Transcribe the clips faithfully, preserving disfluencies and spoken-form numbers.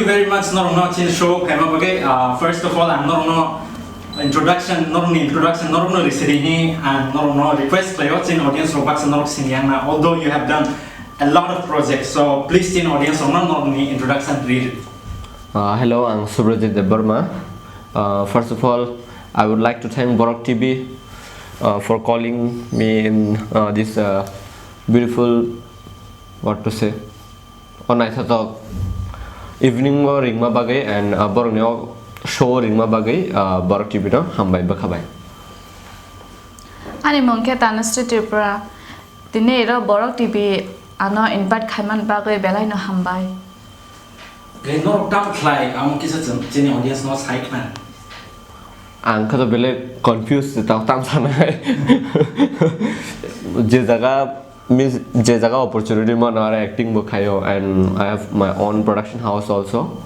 very much norokno chini show khaima bagwi. Uh, first of all, ang norokno introduction, norokni introduction norokno risiri hini ang norokno request khlaio chini audience rok baksa norok sini yang na. Although you have done a lot of projects, so please chini audience rokno norokni introduction ri. Uh, hello, ang Subrajit Debbarma. Uh, first of all, I would like to thank Borok T V uh, for calling me in uh, this uh, beautiful, what to say, o naithotok evening o ringma bagwi and uh, borokni o show o ringma bagwi uh, Borok T V no hambai bwkha bai. Ani mung khe Tanusri Tripura. Tini iro Borok T V ano invite khaiman bagwi belai no hambai. Khe norok tam khlai, amo kisa chwng chini audience no sai khna. Ang khe to belai confused tao tam sanai. Je jaga means je jaga opportunity mano aro acting bo khaio and I have my own production house also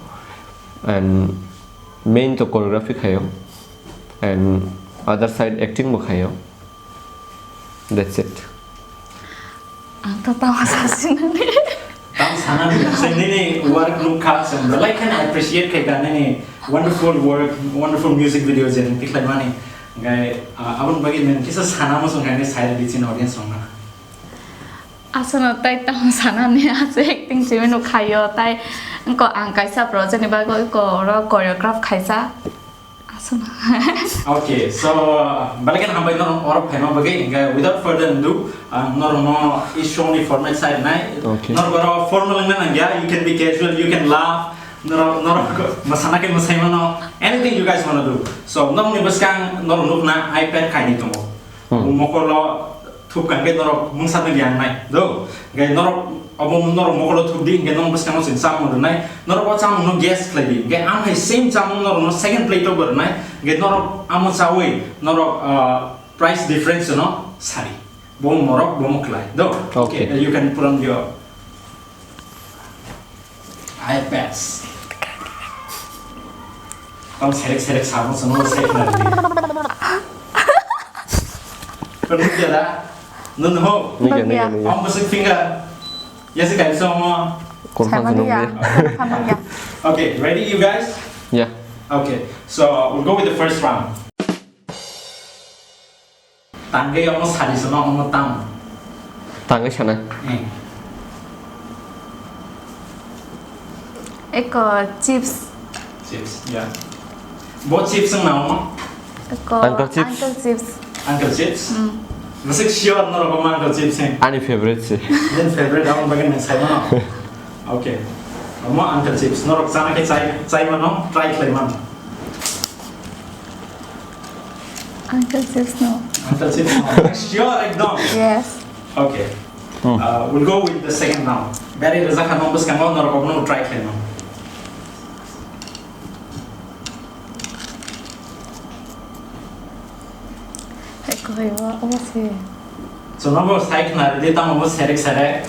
and main to choreography khaio and other side acting bo khaio. That's it. Ang to tama sasinani. Tam sana ni, se nini work look kha, se belai khan appreciate khai ka nini wonderful work, wonderful music video je nini khlai mani. Gai, ah, abon bagi nini kisa sana mo song kani sai di chin audience song na. Asano tai tama sana ni ase acting simi no khayo tai ko ang kaisa project ni bagwi ko oro choreograph khaisa. Aswk. Okay, so, uh, belai kheno hambai norok oro phaima bagwi, hinkhe without further ado, ang norokno i show ni format sai rwnai. Okay. Norok oro formal wngna nangya, you can be casual, you can laugh, norok, norok mwsana khe mwsai mano, anything you guys wanna do. So, norokni bwskang norok nukna iPad kainwi tongo. Hmm. Bo mokolo thup kha khe norok mungsa twi yang nai do. Hingkhe norok obo norok mokolo thup di, hingkhe norok bwskango chwng chamung rwnai. Norok o chamung no guess khlai di. Hingkhe ang hai same chamung norok no second plate o bo rwnai. Hingkhe norok amo chawi norok, ah, price difference no sari. Bo morok, bo moklai do. Okay. Okay, you can put on your iPads. Tong serek serek samo sono serek na di. Perlu dia dah. Nun ho. Nigga, nigga, nigga. Om besik finger. Ya sih kayak sama. Confirm sama dia. Confirm dia. Okay, ready you guys? Yeah. Okay, so we'll go with the first round. Tangwi omo sari sano omo tamo? Tangwi sana. Eh. Eko chips. Chips, ya. Bo chips wng na omo? Eko Uncle Chips. Uncle Chips. Uncle Chips? Mm. Masuk sure norok omo Uncle Chips, eh? Ani favorite se. Then favorite aboni bagwi nang sai mano? Okay. Omo Uncle Chips. Norok chana khe chai, chai mano, try khlai mano. Uncle Chips no. Uncle Chips no. Sure, ekdom. Yes. Okay. Hmm. Uh, we'll go with the second round. Beri rwjak kha nw bwskango norok obono try khlaino. Hai, koi wa, omo se. Chwngno bo sai khna rwdi, tamo bo serek serek.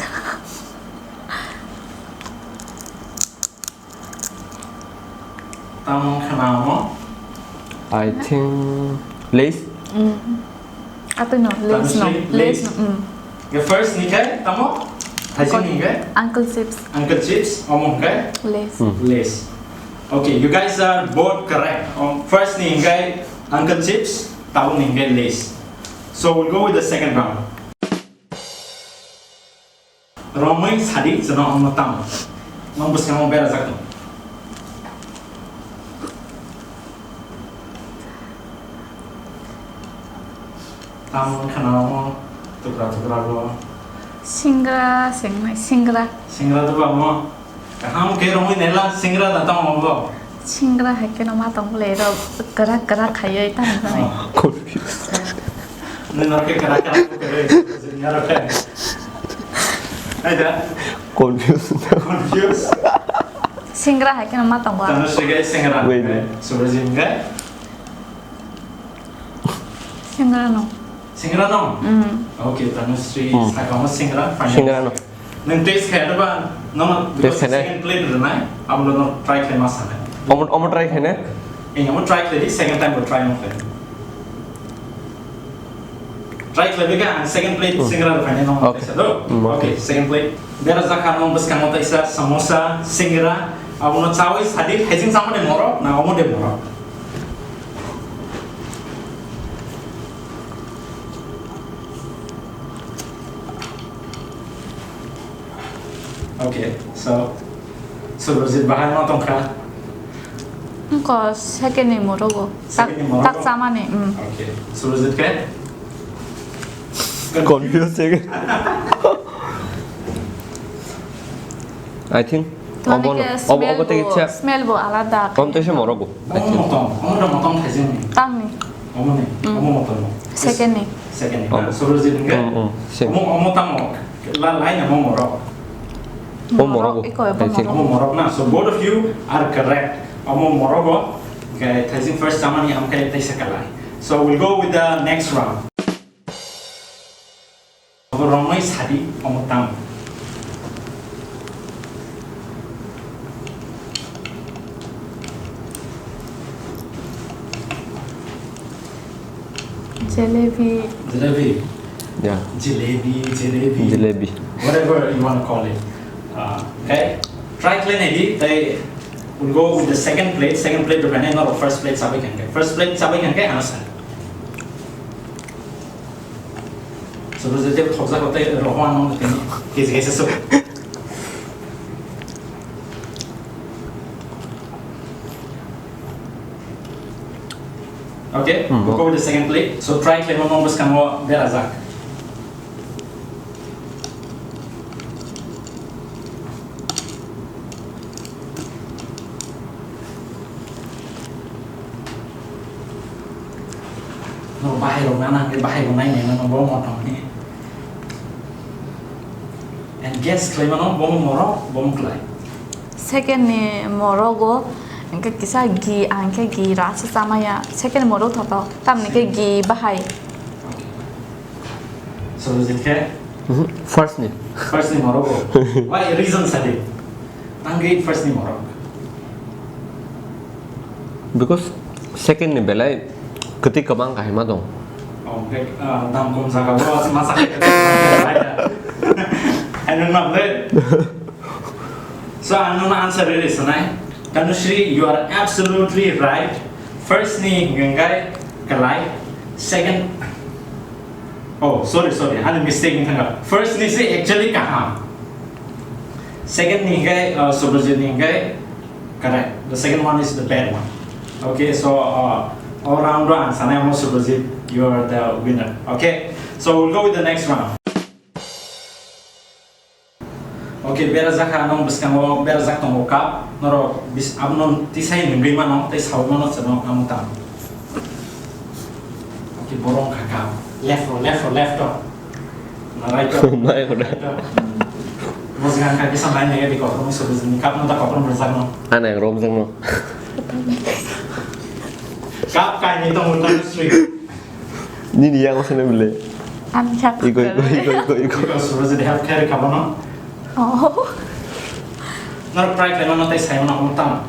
Tamo khana mo? I think Lays? Mm. Ato no, Lays no. Lays no. Mm. The first ni kai tamo? Thaising ni kai? Uncle Chips. Uncle Chips, omo kai? Lays. Mm. Lays. Okay, you guys are both correct. Um, first ni kai Uncle Chips, tamo ni kai Lays. So we'll go with the second round. Romwi sadi, chwngno omo tamo. Nwng bwskango berajak tong. Tamo wngkha na omo tukra tukra bo. Singra, singnai, singra. Singra to ba omo. Kaham khe romwi naila singra da tamo bo. Singra hai kheno ma tong bwle rok kwrak kwrak khaiwi tamo jani. Oh. Confused. Nini rok khe kwrak kwrak khaiwi singra rok khe. Hai da. Confused. Confused. Singra hai kheno ma tongo. Tanusri khe singra. Wait. Subhajit khe? Singra no. Singra no? Mm. Okay, Tanusri. Mm. Sakamo singra, final. Singra no. Nang taste khe ba? No, no, because taste khe nai. Second plate rwnai, abo no try khe ma sanai. Omo, omo try khe ne? Eh, omo try khe di, second time bo try no khe. Try khlaibai kha ang second plate. Hmm. Singra rwphainai nong. Okay. Taisa do? Hmm, okay. Okay, second plate. Bera jakha nong bwskango taisa samosa, singra, Abono chawi sadi, thaising chamani morok na omo de morok? Okay, so Surojit bahai no tongkha. Ko second ni morogo. Tak, second ni morogo? Tak chamani, mm. Okay, Surojit ke? Confuse se. I think. Toni obo ke no, obo, obo tei bo, kisa smell bo alada. Omo tei se morogo. Omo motom, omo da motom thaising ni. Tang ni. Omo ni, mm, omo motom. Second ni. Second ni. Omo. Surojit ni ke? Mm, mm, same. Omo, omo tamo. La, line omo morok. Omo morogo, iko, I think. Omo morok na. So both of you are correct. Omo morogo. Okay, thaising first chamani, am ke tei se kalai. So we'll go with the next round. Rongmai sadi omo tamo. Jalebi. Jalebi. Yeah. Jalebi, jalebi. Jalebi. Whatever you wanna call it. Uh, okay? Try khlai naidi, tei we'll go with the second plate. Second plate rwkha nai, norok first plate chabai kha hwnkhe. First plate chabai kha hwnkhe ano sa. Sobo je tei thokjak tei rohor ano tini. Kesi kesi so. Okay, hmm, go with the second plate. So try khlaima no bwskango berajak. No bahai rok nana hwnkhe bahai rok nai nai no bo motom ni. And guess khlaima no bo morok bo kwlai. Second ni morogo hwnkhe kisa gi, ang khe gi rasa chamaya. Second morok thoto, tamni khe gi bahai. So, Surojit khe? Mhm. First ni. First ni morogo. Why reason sadi? Tangwi first ni morok. Because second ni belai kwtwi kwbang kahima dong. Oh, okay. Ah, dam kom jaga bo masa. I don't know. So, ang nono answer riri sanai. Tanushree, you are absolutely right. First ni hwnkhe kwlai. Second, oh, sorry, sorry. Ani mistake wngkha. First ni se actually kaham. Second ni hwnkhe, uh, Surojit ni hwnkhe correct. The second one is the bad one. Okay, so, uh, all round ang sanai mo Surojit, you are the winner. Okay, so we'll go with the next round. Okay, berajak kha, nong bwskango berajak tongo cup. Norok bis-, abono tisai nungwi mano, tei saui mano chwngno amo tamo. Okay, borok wngkha cup. Left ro, left ro, left ro. Na right ro. Right ro. Right ro. Bwskango kisa nai nai di kokrok ni sobi jini cup no ta kokrok rwjak no. Ana yang rom jang no. Cup kainwi tongo Tanushree. Nini yang sana bile. Ang siap. Iko, iko, iko, iko, iko. Because Surojit help khe rwkha bono. Oh. Norok try khlaimano tei saimano omo tamo.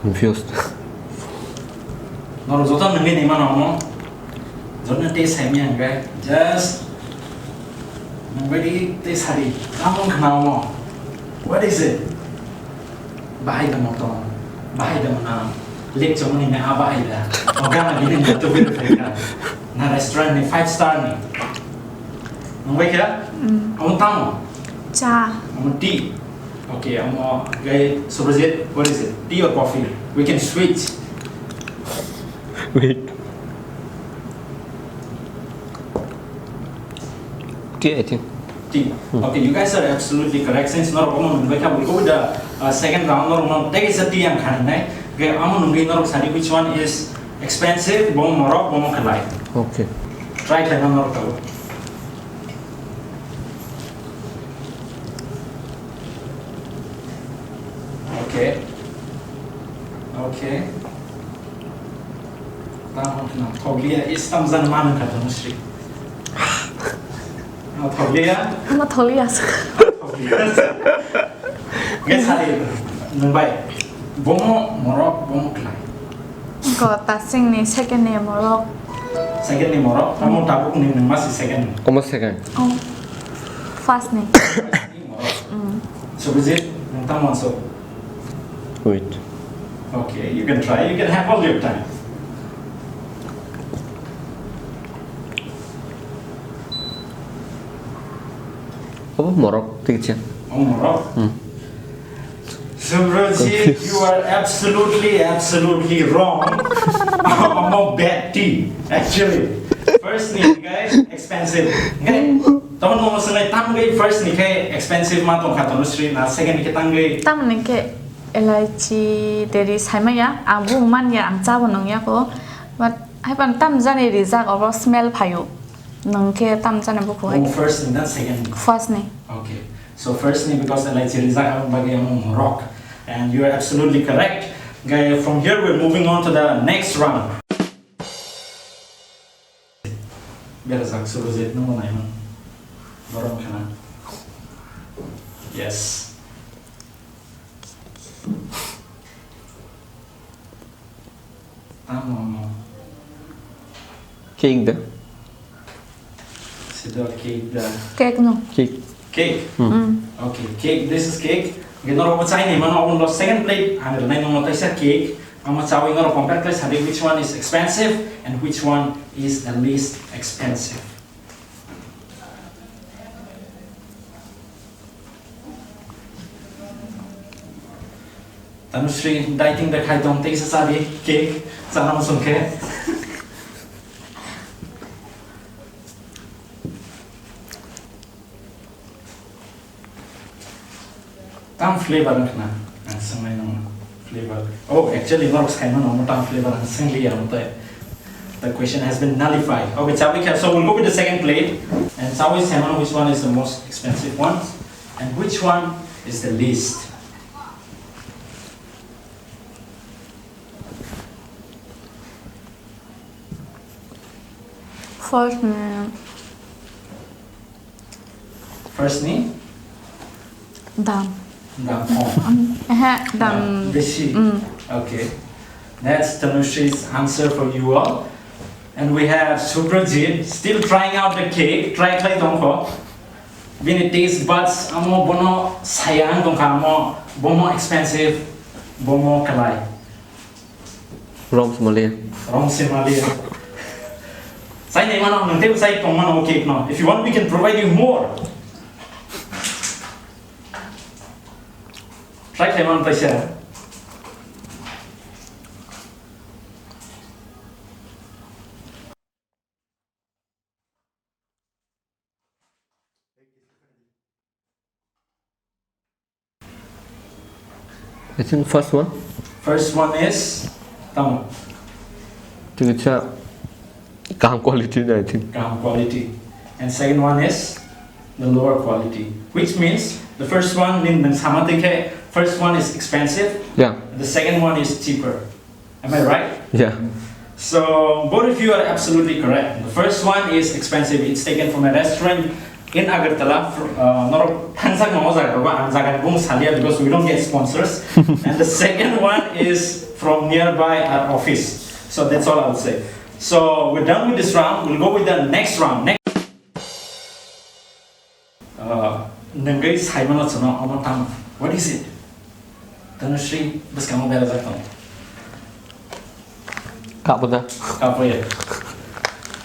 Confused. Norok joto nungwi naimano omo. Joto tei saimanya hwnkhe just nungbaidi tei sadi. Tamo wngkha na omo? What is it? Bahai da motom, bahai da mwnam, lek chomoni me a bahai da. O gana bini na tubui rwphai kha. Na restaurant ni five star ni. Nungbai kha? Mm. Omo tamo? Cha. Omo tea. Okay, omo gai Surojit, what is it? Tea or coffee? We can switch. Wait. Tea, I think. Tea. Hmm. Okay, you guys are absolutely correct. Since norok omo nungbai kha, we'll go with the, uh, second round. Norok no tei kaisa tea ang khanai. Okay, omo nungwi norok sadi which one is expensive, bo morok, bo kwlai. Okay. Try khlaina norok tabuk. Okay. Okay. Tamo khna thokliya, is tam jan man kha Tanushree. No thokliya. Ano thokliya sa. Thokliya. Guess hari nungbai. Bomo morok, bomo klai. Ko tasing ni second ni morok. Second ni morok, amo tabuk ni nang masi second ni. Omo second. Oh. First ni. First ni morok. Mm. So, Bijit, nang tamo so? Wait. Okay, you can try, you can have all your time. Obo morok, thik se. Oh, morok? Hmm. Subrajit, you are absolutely, absolutely wrong. Omo bad tea, actually. First ni, guys, expensive. Okay? Tamo no swngnai tam gwi first ni khe expensive ma tongkha Tanushree na second ni khe tam gwi. Tam ni khe elaichi teri saimaya, ang bu man ya, ang chabo nung ya ko. But hai pan tam jani rijak obo smell phayo. Nung khe tam jani bukhuk hai. Oh, first ni na second ni? First ni. Okay. So first ni because elaichi rijak aboni bagwi amo morok. And you are absolutely correct. Okay, from here we're moving on to the next round. Berajak Subrajit, nungbo naiman. Borom khana. Yes. Tamo no. Cake da. Sidor cake da. Cake no. Cake. Cake. Hmm. Mm. Okay, cake. This is cake. Okay, norok bo chai ni mano, obo second plate. Ang rwnai nungma taisa cake. Amo chawi norok compare khlai sadi which one is expensive and which one is the least expensive. Tanushree dieting bai khai tong, tei sa di cake chana muchung khe. Tam flavor wngkha na? Ang swngnai nang flavor. Oh, actually, norok saimano omo tam flavor ang swngli ya omo tei. The question has been nullified. Okay, chawi kha. So we'll go with the second plate and chawi saimano which one is the most expensive one and which one is the least. First, mm, First ni? Dam. Dam kom. Um, eh, dam. Dam besi. Mm. Okay. That's Tanushree's answer for you all. And we have Subrajit still trying out the cake. Try, try tongkho. Bini taste buds amo bono sayang tongkha amo bomo expensive, bomo kalai. Rom Somalia. Rom Somalia. Sai nai mano, nang tei sai tong mano, okay, no. If you want, we can provide you more. Try khai mano taisa. I think first one. First one is tamo. Tiksa kaham quality na, I think. Kaham quality. And second one is the lower quality. Which means the first one, nin nang sama tei khe, first one is expensive. Yeah. The second one is cheaper. Am I right? Yeah. So, both of you are absolutely correct. The first one is expensive. It's taken from a restaurant in Agartala. Fr-, uh, norok thangsak no jaga ba, ang jaga ni bung salia because we don't get sponsors. And the second one is from nearby our office. So that's all I would say. So we're done with this round. We'll go with the next round. Next Ah, nungwi saimano chwngno omo tamo. What is it? Tanushree bwskango berajak tongo. Kapo da. Kapo ya.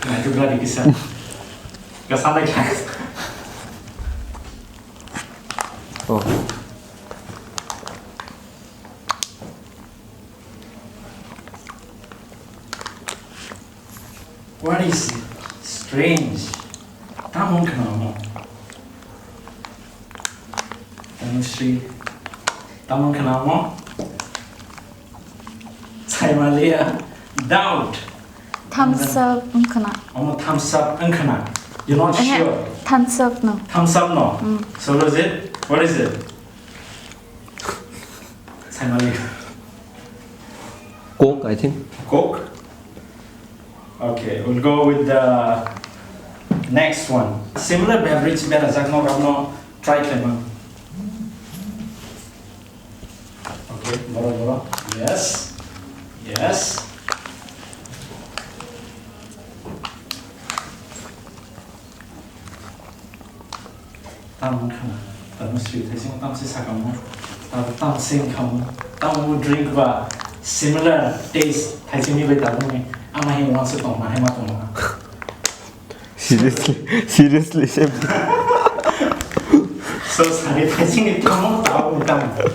Naitugla di kisa. Kasana kya? Oh. What is it? Strange. Tamo wngkha na omo? Tanushree. Tamo wngkha na omo? Saimaliya. Doubt. Thumbs up wngkha na? Omo thumbs up wngkha na? You're not sure? Thumbs up no. Thumbs up no? Mm. So what is it? What is it? Saimali. Coke, I think. Coke? Okay, we'll go with the next one. Similar beverage berajak no, rokno try khlaimang. Okay, Boro, boro. Yes. Yes. Tamo wngkha na, tamo sweet thaising tamo se sakamo, tamo, tamo se wngkha mo, tamo drink ba similar taste thaising ni bai tabuk ni, ama hin wansa tong ma, hai ma tong ma. Seriously, seriously, same. So, sari thaising ni tamo tabuk wngkha.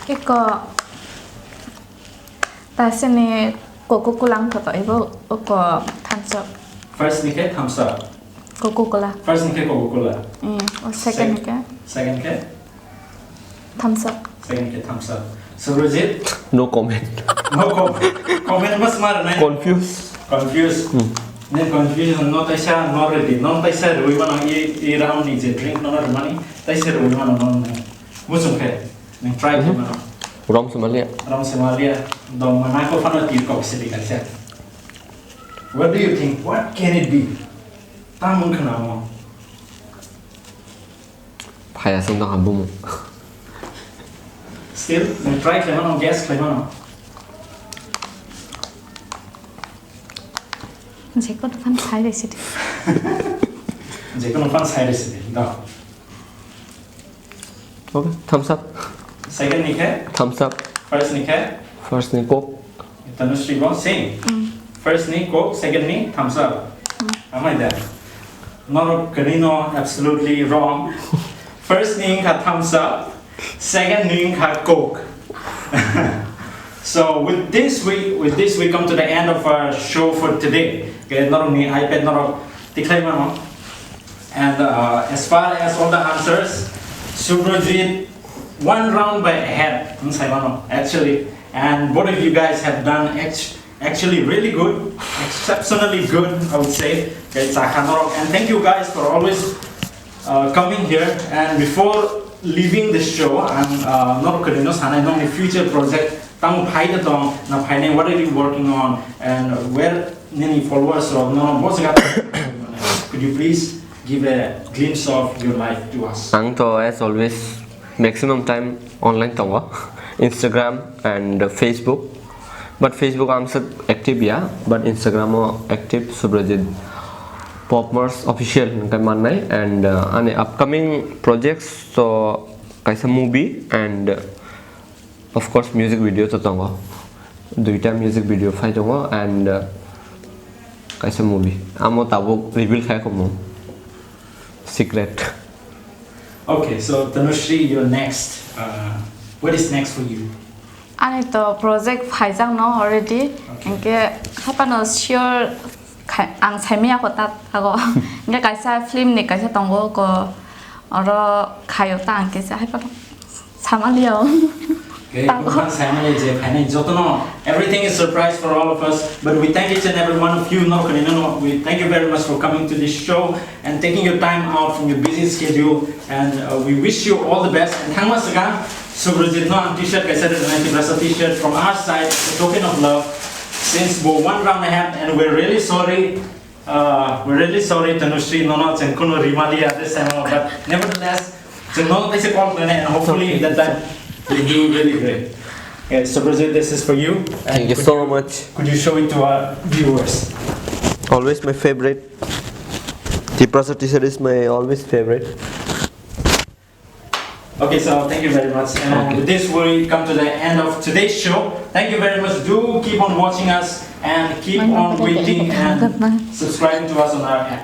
Eko, ta sini Coca-Cola ang koto ibo oko thumbs up. First ni khe thumbs up. Coca-Cola. First ni khe Coca-Cola. Mm, o second Sec-, ni khe? Second khe? Thumbs up. Second khe thumbs up. Surojit? No comment. No com-, comment mas mar nai. Confuse. Confuse. Hmm. Ne confusion no taisa no ready. No taisa rui mano i, i round ni je drink no rui mani. Taisa rui mano no nai. Muchung khe. Nang try khe Mhm. mano. Rom Somalia. Rom Somalia. Dong mana ko fano tir kok sidi kaisa. What do you think? What can it be? Tamung khna mo. Phaya song dong ha bumung. Still, nang try khlai mano, guess khlai mano. Jekono phan sai resi di. Jekono phan sai resi di, dong. Okay, thumbs up. Second ni khe? Thumbs up. First ni khe? First ni Coke. Tanushree bo same. Mm. First ni Coke, second ni thumbs up. Mm. Amai da. Norok kani no absolutely wrong. First ni wngkha thumbs up, second ni wngkha Coke. So with this we, with this we come to the end of our show for today. Okay, norok ni iPad norok tikhlai mano. And, uh, as far as all the answers, Subrajit one round by ahead, wng sai mano, actually. And both of you guys have done act-, actually really good, exceptionally good, I would say. Khe chakha norok. And thank you guys for always, uh, coming here. And before leaving the show, ang, uh, norok kwrwino sanai nongni future project tamo phai de tong, na phainai, what are you working on, and where nini followers rok no bo jaga could you please give a glimpse of your life to us? Ang to as always maximum time online tongo, Instagram and Facebook. But Facebook ang sak active ya, but Instagram o active Subrajit Popmars official hwnkhai mannai, and, uh, ani upcoming projects to kaisa movie and, uh, of course music video to tongo. Duita music video phai tongo and, uh, kaisa movie. Amo tabuk reveal khai komo. Secret. Okay, so Tanushree, your next, uh, what is next for you? Ani to project phaijak no already. Okay. Hingke hapano sure khai, ang saimaya ko tat ago. Hingke kaisa film ni kaisa tongo ko oro khayo ta hingke se hapano samaliyo. Okay, tamo. Kuphang saimani je phainai jotono, everything is surprise for all of us, but we thank each and every one of you, no, no, no, we thank you very much for coming to this show and taking your time out from your busy schedule, and, uh, we wish you all the best. And thangma swkang Subrajit no ang t-shirt kaisa rwnai, Tiprasa t-shirt from our side, a token of love, since bo one round ahead, and we're really sorry. Uh, we're really sorry, Tanushree, no, no, cheng kuno rimaliya this time out, but nevertheless, cheng no, they say call and hopefully that time you do really great. Okay, Subrajit, this is for you. And thank you could so you, much. Could you show it to our viewers? Always my favorite. Tiprasa t-shirt is my always favorite. Okay, so thank you very much. And okay. With this, we come to the end of today's show. Thank you very much. Do keep on watching us and keep on waiting and subscribing to us on our app.